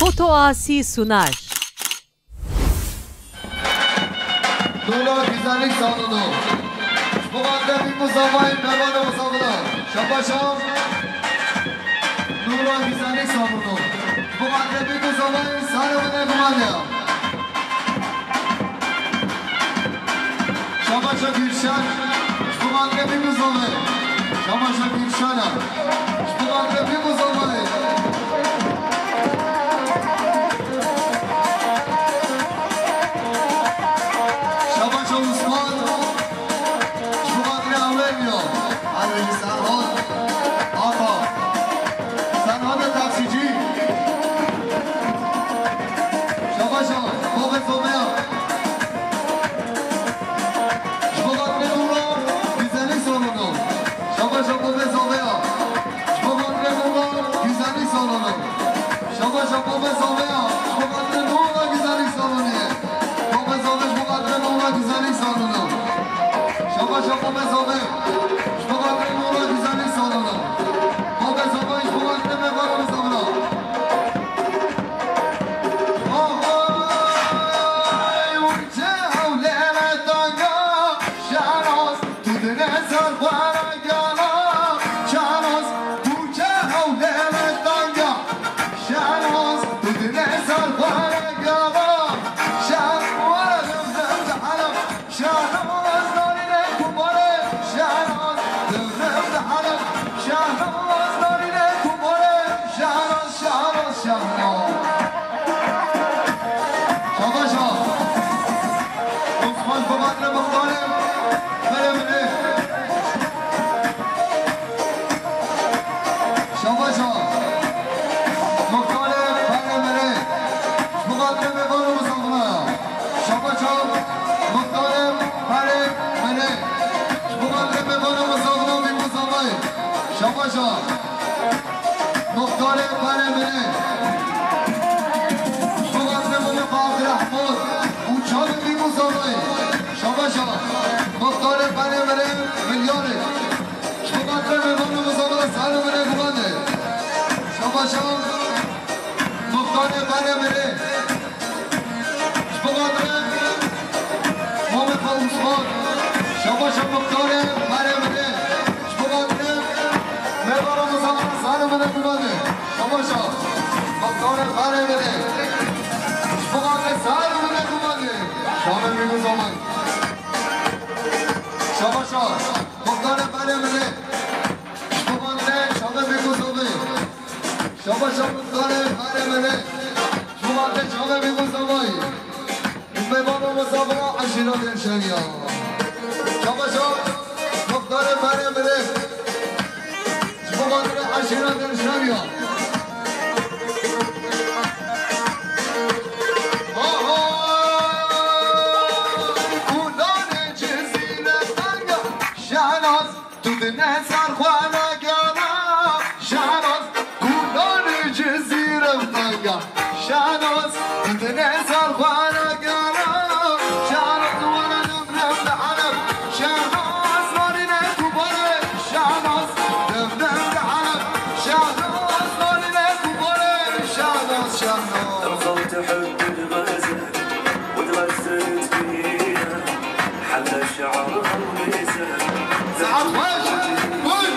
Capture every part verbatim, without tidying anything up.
Otoasi Sunar. Nûra Güzellik Salonu. Ji bo xatirê Bîk û Zavayê, mêvanê muzavira. Şabaşa. Nûra Güzellik Salonu. Ji bo xatirê Bîk û Zavayê, sarê min e, guman e. Şabaşa Gülşen. Ji bo xatirê Bîk û Zavayê. Şabaşa Gülşen e. Ji bo xatirê Bîk û Zavayê. Şabaşa Osman. Ji bo xatirê Ewlêmiya. Ewlêmî Serhat. Ata. Serhatê taksicî. Şabaşa. Bavê Zomeya. Ji bo xatirê Nûra Güzellik Salonu. Şabaşa Bavê Zomeya. Ji bo xatirê Nûra Güzellik Salonu. Şabaşa Bavê Zomeya. Ji bo xatirê Nûra Güzellik Salonu. Bavê Zove ji bo xatirê Nûra Güzellik Salonu. Şabaşa Bavê Zove. Ji bo xatirê Nûra Güzellik Salonu. Bavê Zove ji bo xatirê mêvanê muzavira. Oy, oy, Şenaz, tu dine ser xwe re gela. Şenaz, tu çe hewlê me tanga. Şenaz, tu dine ser xwe re gela. Şenaz, were dim dim dihelem. Şenaz, narîne kubare. Şenaz, dim dim dihelem. Şenaz, narîne kubare. Şenaz, Şenaz, Şenaz. Şabaş ha. Osman Babat'le muhtarım. Veremini. Şabaş ha. Muhtarım, veremini. Muhtarım, veremini. Şabaş ha. Muhtarım, veremini. Muhtarım, veremini. Şabaş ha. Muxtarê berê min e. Ji bo xatirê Mûmê Xwe Abdirehman û çavê Bîk û Zavayê. Şabaş a. Muxtarê berê min e, milyarê. Ji bo xatirê mêvanê muzavira sarê min e, guman e. Şabaş a. Muxtarê berê min e. Ji bo xatirê Mamê xwe Osman, şabaş e muxtarê berê min e. Ji bo xatirê mêvana muzavira sarê min e, guman e. Şabaş e muxtarê berê min e. Ji bo xatirê sarê min e, guman e. Şamê min e, guman. Şabaş e muxtarê berê min e. Ji bo xatirê çavê Bîk û Zavayê. Şabaş e muxtarê berê min e. Ji bo xatirê çavê Bîk û Zavayê. Mêvana muzavira eşîra Dêrşemî ya. Şabaş e muxtarê berê min e. Ji bo xatirê eşîra Dêrşemî ya. Aha! Kulanê Cizîre tanga. Şehnaz. Tu dine ser xwe re gela, Şehnaz, kulanê Cizîre tanga. Şehnaz, tu dine ser xwe re gela, Şehnaz, were dim dim dihelem. Şehnaz, narîne kubare, Şehnaz, dim dim dihelem. Şehnaz, narîne kubare, Şehnaz, Şehnaz. دخلت حب الغزل وتغزلت بيها. Saet xweş. Buyur.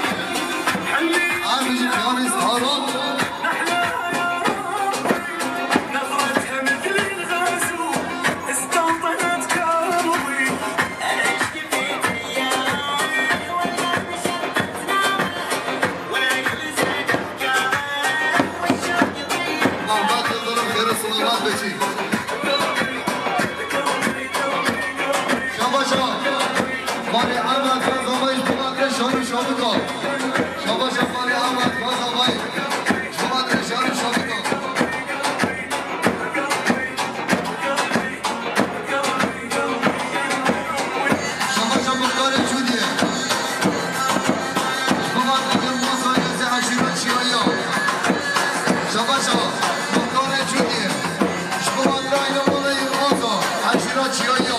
Em jî piyanîst Harun. Mehmet Yıldırım, Xêr û Silêman Beçî. Şabaş e. Malê Emed Fezavayî ji bo xatirê şan û şabika. Şabaş e malê Emed Fezavayî ji bo xatirê şan û şabika. Şabaş e muxtarê Cûdiyê. Ji bo xatirê Yilmaz Ailesi eşîra Çiyayî ya. Şabaş e muxtarê Cûdiyê. Ji bo xatirê Aile Oza eşîra Çiyayî ya.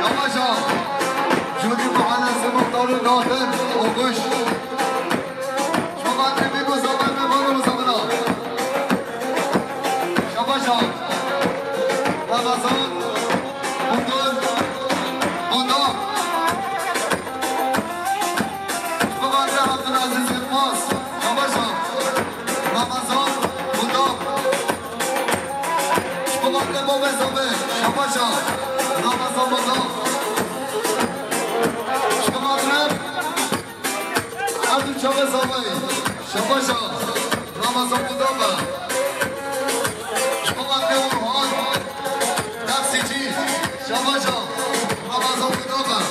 Şabaşa. Jûrî Muhannes Muxtarî Nadir Oguş. Şabaşa. Ramazan. Bundan. Bundan. Şabaşa. Abdülaziz Yılmaz. Şabaşa. Ramazan. Bundan. Şabaşa. Bobê Zobê. Şabaşa. Ramazan Bundan. Şabaşa. Abdülçabe Zobê. Şabaşa. Ramazan Bundan. Şabaşa. Orhan. Taksici. Şabaşa. Ramazan Bundan.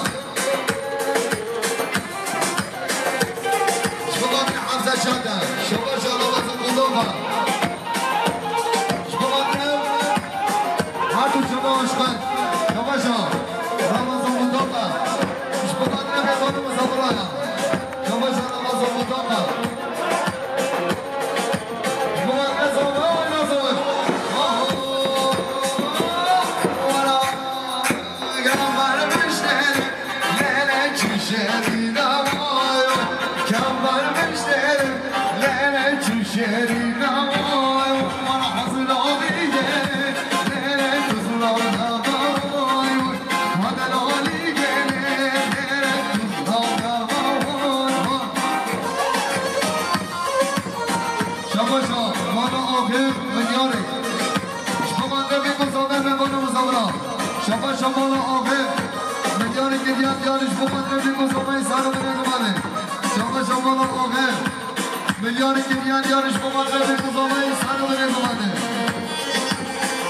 Şabaşa. Hamza Çanda. Şabaşa. Ramazan Bundan. Şabaşa. Hatun Çaba Aşkın. Şabaşa. Ramazan Bundan. Şabaşa. Şabaşa. Ramazan Bundan. Şabaşa, mala axir, milyarê. Ji bo mandevê ku zamen me bano muzawira. Şabaşa, mala axir. Milyarê kiriyan diyar ji bo mandevê ku zamen sano bine gumanê. Şabaşa, mala axir. Milyarê kiriyan diyar ji bo mandevê ku zamen sano bine gumanê.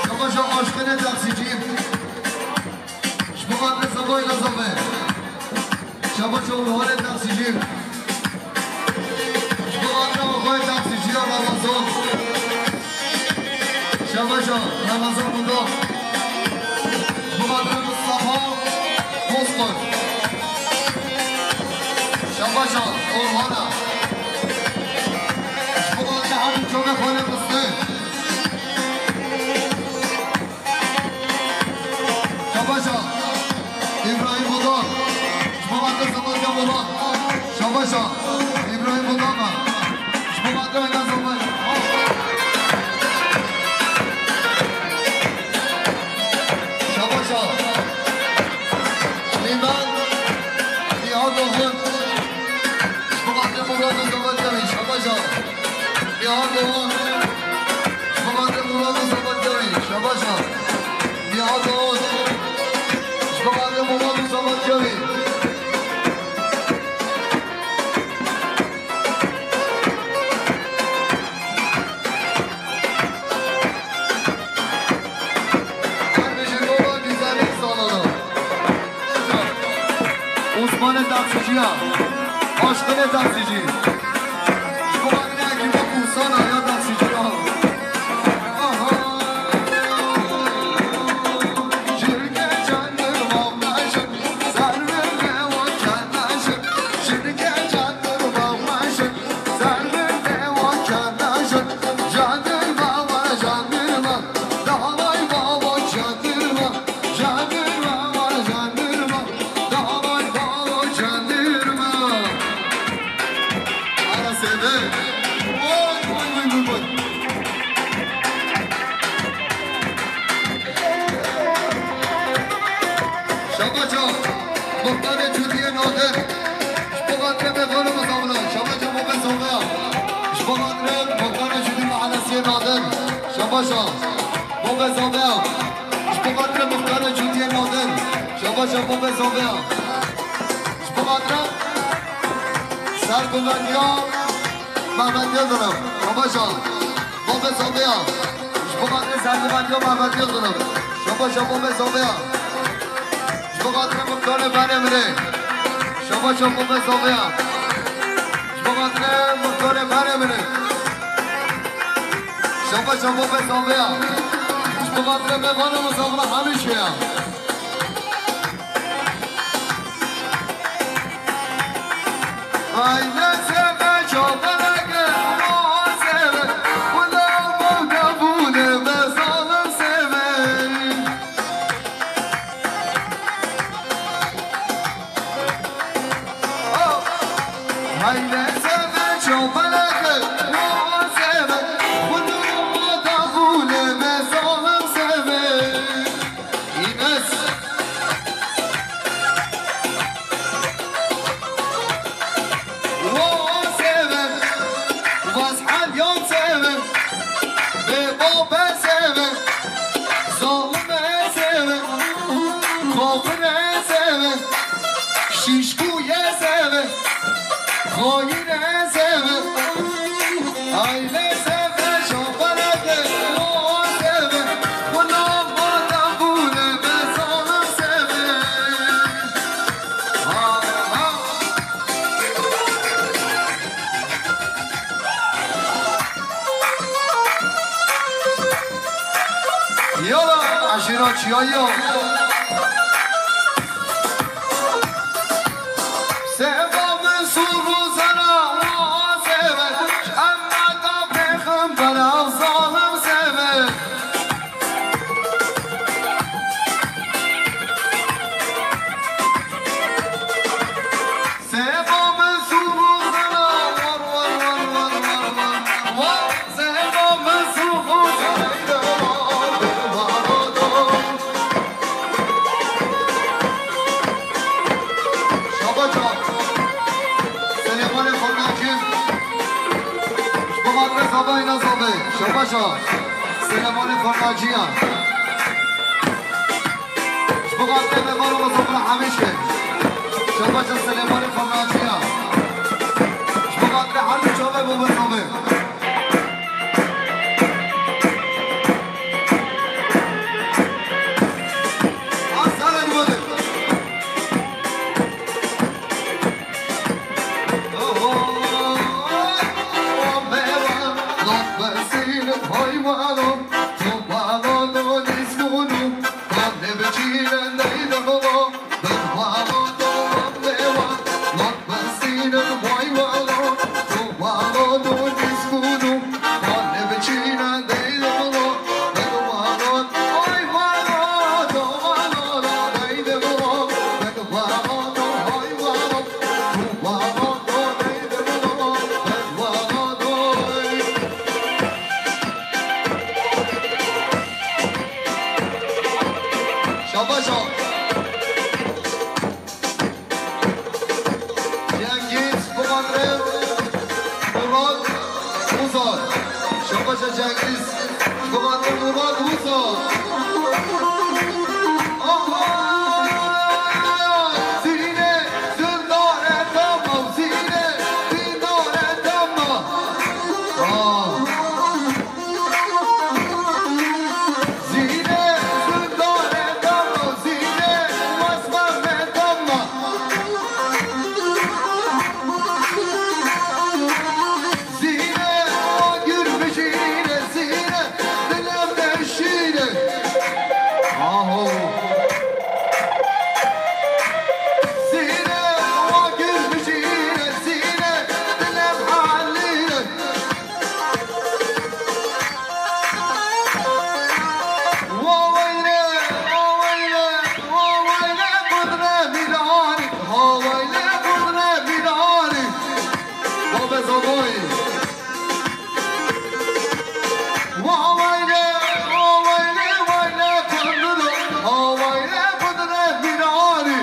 Şabaşa, aşkine taksiciyim. Ji bo xatirê Seboyê Lazavê. Şabaş û Ruhanê taksicî. Ji bo xatirê Oxoyê taksicî ya Ramazan. Şabaş a Ramazan Bundo. Ji bo xatirê Mustafa Bozkurt. Şabaş a Orhana. Ji bo xatirê Hamîd Çolê Xolê Muslê. Şabaşa. İbrahim Budak. Ji bo xatir Samatya Budak. Şabaşa. İbrahim Budak. Ji bo xatir Ayna Samatya. Şabaşa. Süleyman. Nihat Oğuz. Ji bo xatir Murat Samatya. Şabaşa. Nihat Oğuz. Ji bo xatir Murat û Sametgewî, şabaş a. Nihat Oğuz. Ji bo xatir Murat û Sametgewî. Her bijî dola güzellik salonu. Osmanê taksiciya. Aşkine taksici. Ji bo xatirê ekiba Kursana ya taksiciya. Aha. Ji ülke çandır Hey! Vay, vay, vay, vay, vay! Şabaşa, muxtarê Cûdiyê Nadir. Ji bo xatirê mêvanê mizavina. Şabaşa, bo vê zoveya. Ji bo xatirê muxtarê Cûdî Mahallesiyê Nadir. Şabaşa, bo vê zoveya. Ji bo xatirê muxtarê Cûdiyê Nadir. Şabaşa, bo vê zoveya. Ji bo xatirê serguvendiya Mehmet Yildirim. Şabaşa. Bo vê zoveya. Ji bo xatirê serguvendiya Mehmet Yildirim. Şabaşa, bo vê zoveya. Ji bo xatirê muxtarê berê min ê. Şabaşa, bo vê zoveya. Ji bo xatirê muxtarê berê min ê. Şabaşa, bo vê zoveya. Ji bo xatirê mêvanê mizavina hemî şêya. Hayde seve çobaneke, o seve, wila mevde bûne ve zalim seve. Oh! Hayde seve çobaneke, o seve, wila mevde bûne ve zalim seve. Înes. Wo seve, vaz hal yon seve, bê bo be seve, zalime seve, xofine seve, şîşkûye seve, xoyine seve. Aile seve, şopara de, wo seve, wina mata bûne, be zalim seve. Ha, ha. Yala, aşîra çiya ya. Seva min sûr û zana wa seve, emmeta pêxembera zalim seve. Seva min sûr û zana, war, war, war. Seva min sûr û zana, Şabaşa. Süleymanê Fırnacı. Ji bo xatirê Zava Îna Zavê. Şabaşa. Süleymanê Fırnacı ya. Ji bo xatirê mêvanê mizavina hemî şêya. Şabaşa Süleymanê Fırnacı ya. Ji bo xatirê her du çavê bo vê zavê. Şabaşa. Cengiz, Muharrem, Murat, Uzan. Şabaşa Cengiz, Muharrem, Murat, Uzan. Aha! Zine, zindare tamam, zine, zindare tamam. Ah. Zîne, zindane dama, zîne, wesfa me dama. Zîne, agir bijîne, zîne, dilem de şîne. Babe Zagoy. Wa wayne, wa wayne, wayne kunduro, wa wayne kundure binari.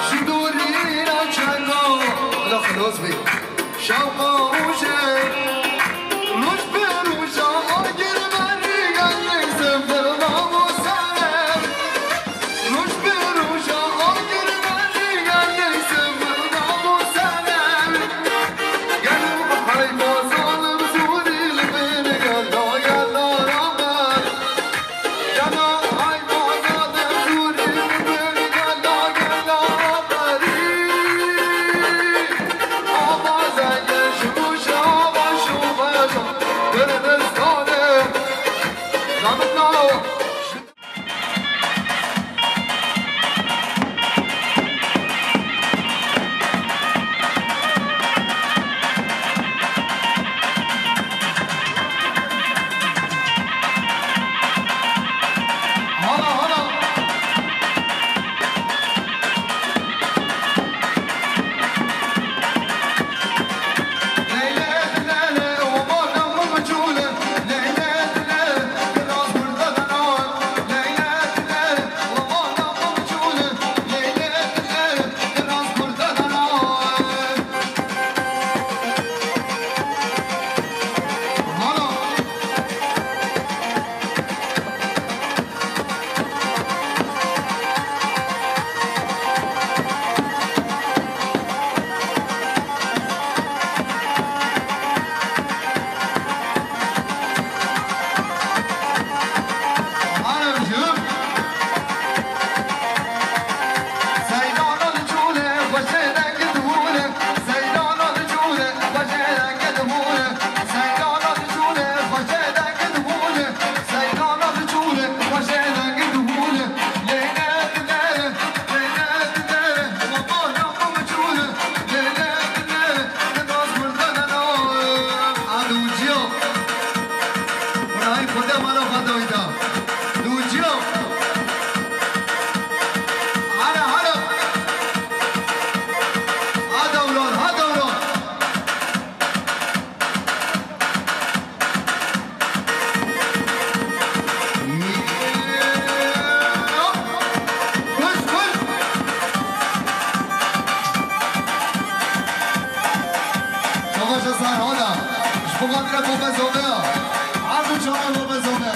Ji dûrî re çeka li xilos bî. Şewqa rojê, roj bi roja agir berî gelê sifir namo ser. Roj bi roja agir berî gelê sifir namo ser. Gelo heyfa zalim zûrî li bin gela gela rabe. Çava ji ser hana. Ji bo xatira Baba Zomeya. Ardu çava Baba Zomeya.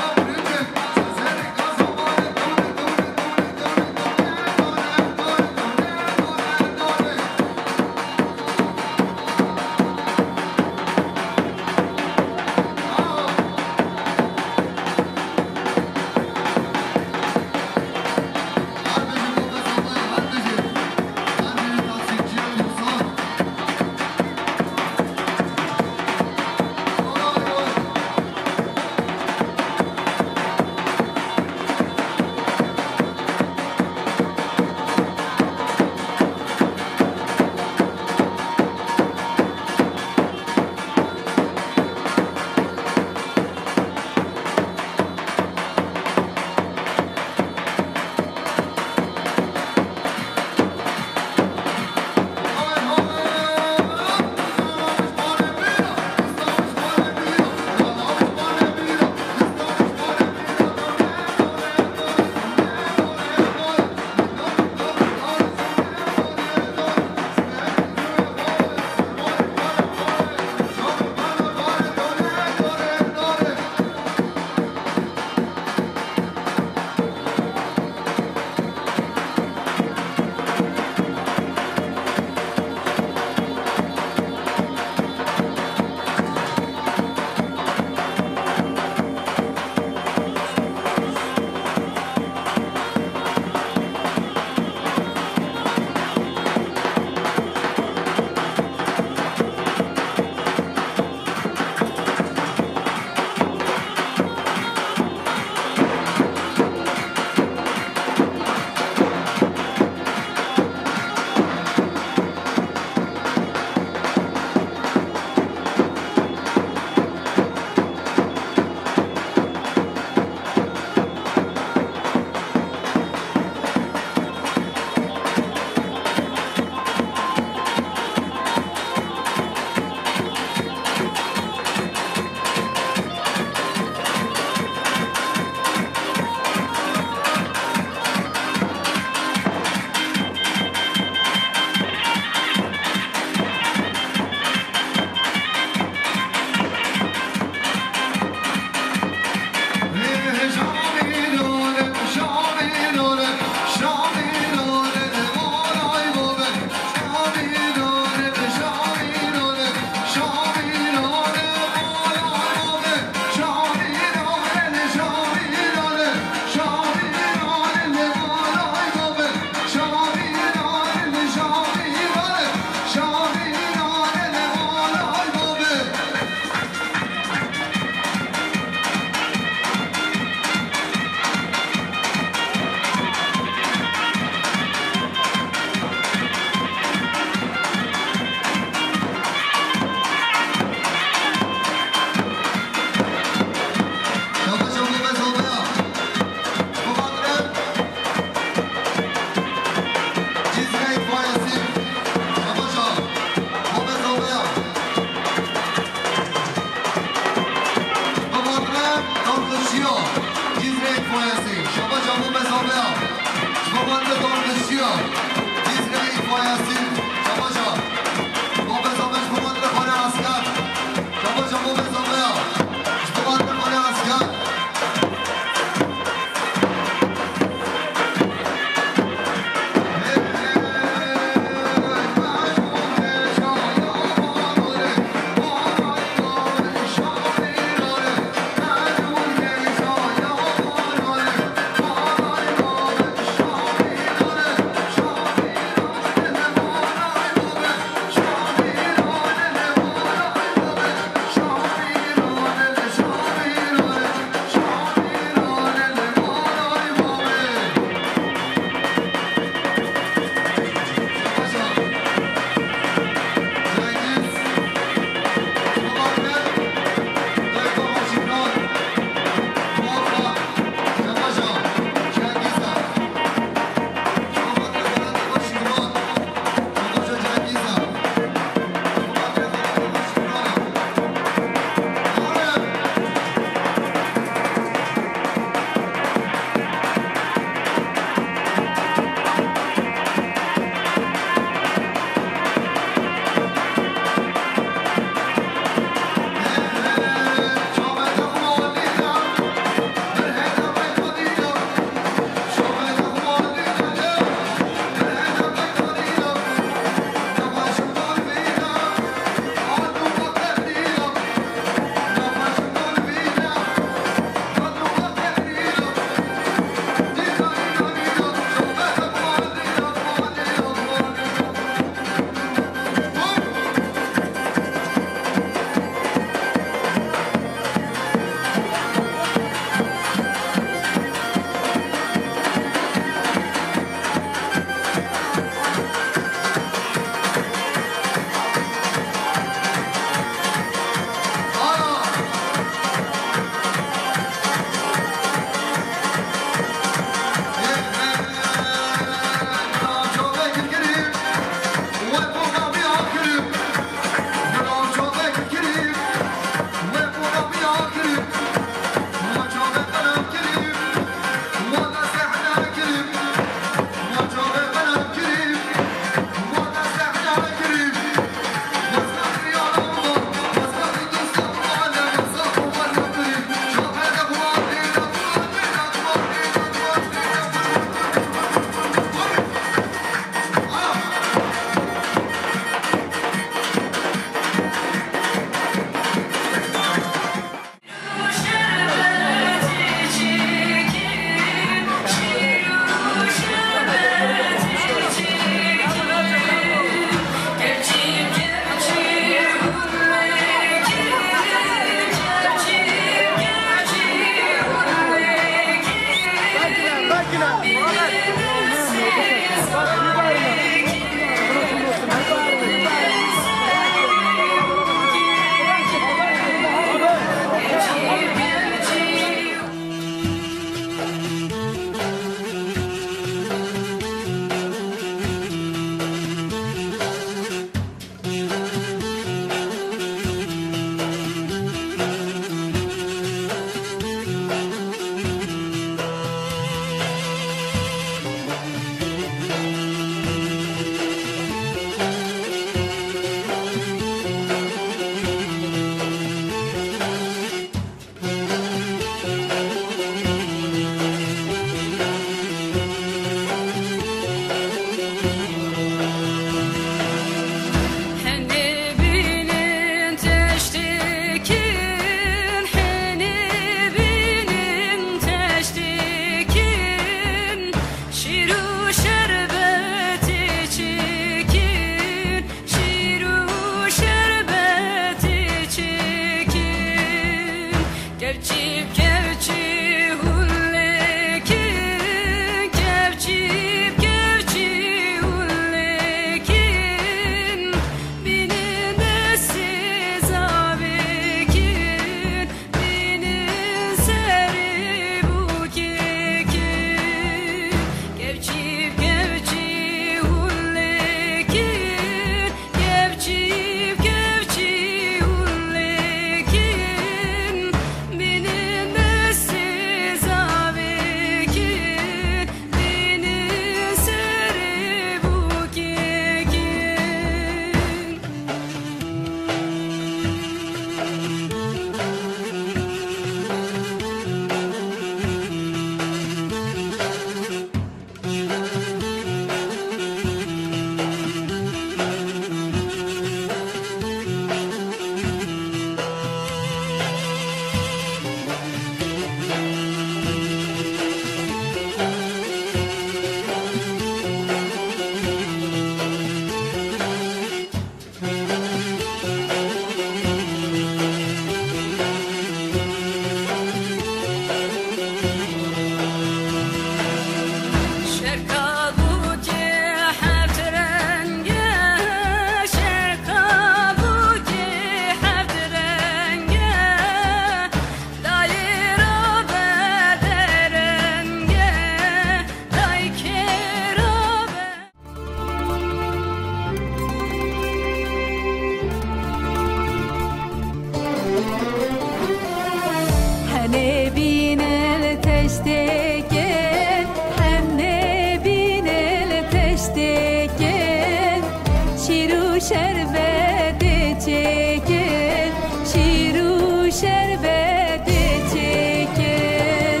û şerbetê çêkin, şîr û şerbetê çêkin.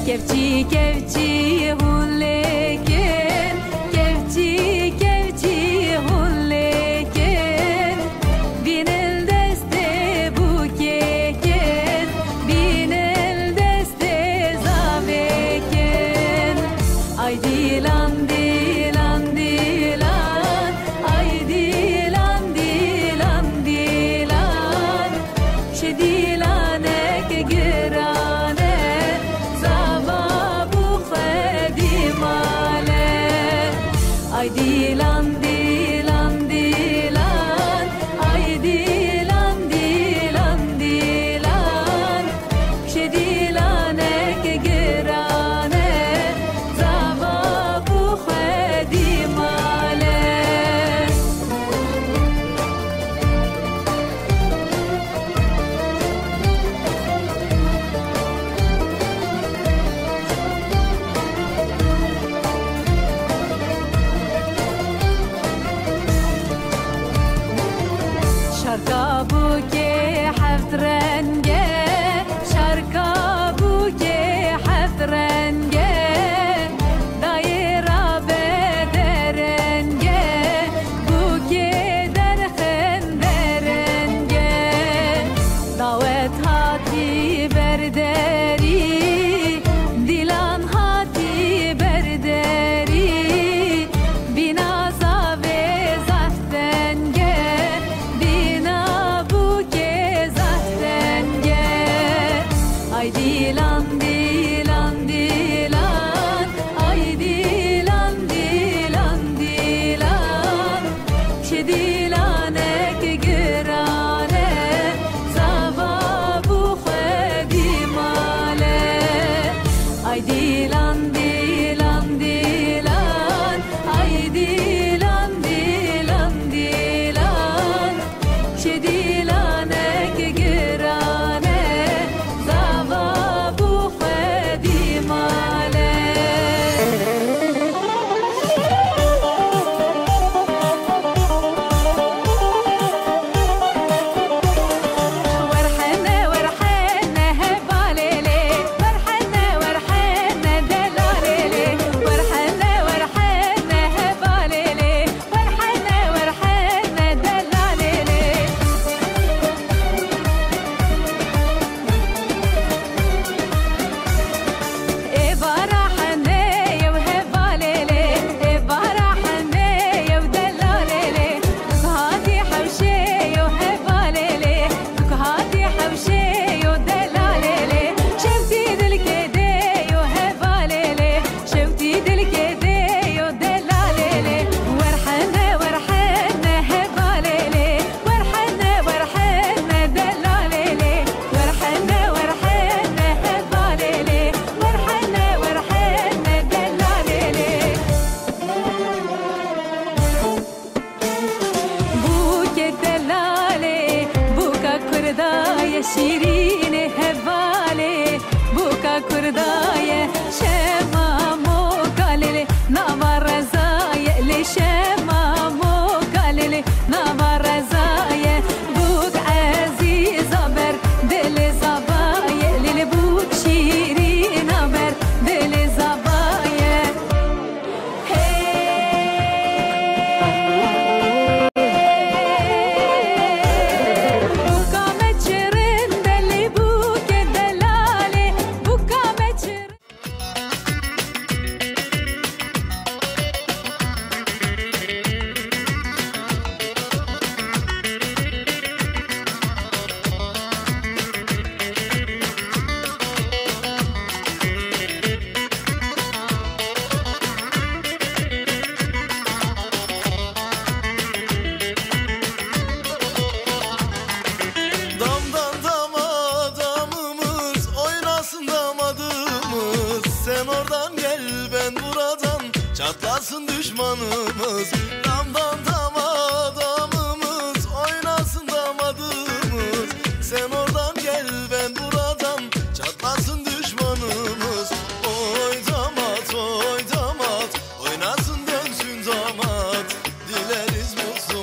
Kevçî kevçî hûn lêkin, kevçî kevçî hûn lêkin. Bînin destê bûkê kin, bînin destê zavê kin. Ay dîlan, dîlan, dîlan, ay dîlan, dîlan, dîlan. Çi dîlanek giran e, zava bû xwedî male. Ay dîlan, dîlan, dîlan, ay dîlan, dîlan, dîlan. Çi dîlanek giran e, zava bû xwedî male. Şarka bûkê heft renge, şarka bûkê heft renge, dayê rabe derenge, bûkê derxin derenge. Dawet hatî ber derî, dîlan hatî ber derî, bîna zavê zaf tenge, bîna bûkê zaf tenge. Ay dîlan, dîlan, dîlan, ay dîlan, dîlan, dîlan. Çi dîlanek giran e, zava bû xwedî male. Ay dîlan, dîlan, dîlan, ay dîlan, dîlan, dîlan. Çi dîlanek giran e, zava bû xwedî male. Werhene, werhene, hevalê lê. Werhene, werhene, delalê lê. Werhene, werhene, hevalê lê. Werhene, werhene, delalê lê. Ê bara hene yew hevalê lê, ê bara hene yew delalê lê. Duk hatî hewşê yew hevalê lê, duk hatî hewşê yew delalê lê. Şewtî dilkê dê yew hevalê lê, şewtî dilkê dê yew delalê lê. Werhene, werhene, hevalê lê. Werhene, werhene, delalê lê. Werhene, werhene, hevalê lê. Werhene, werhene, delalê lê. Bûkê delalê, bûka kurda ye şîrînê hevalê. Bûka kurda ye şema moka lê lê, nava reza ye lê şema moka lê lê, nava reza ye. Bûk ezîza ber dilê zava ye lê lê, bûk şîrîna ber dilê zava ye. Bûka me çirin delî, bûkê delalê, bûka me çirin. Damdan dama damımız, oynasın damadımız. Sen oradan gel, ben buradan, çatlasın düşmanımız. Damdan dama damımız, oynasın damadımız. Sen oradan gel, ben buradan, çatlasın düşmanımız. Oy damat, oy damat, oynasın dönsün damat. Dileriz mutlu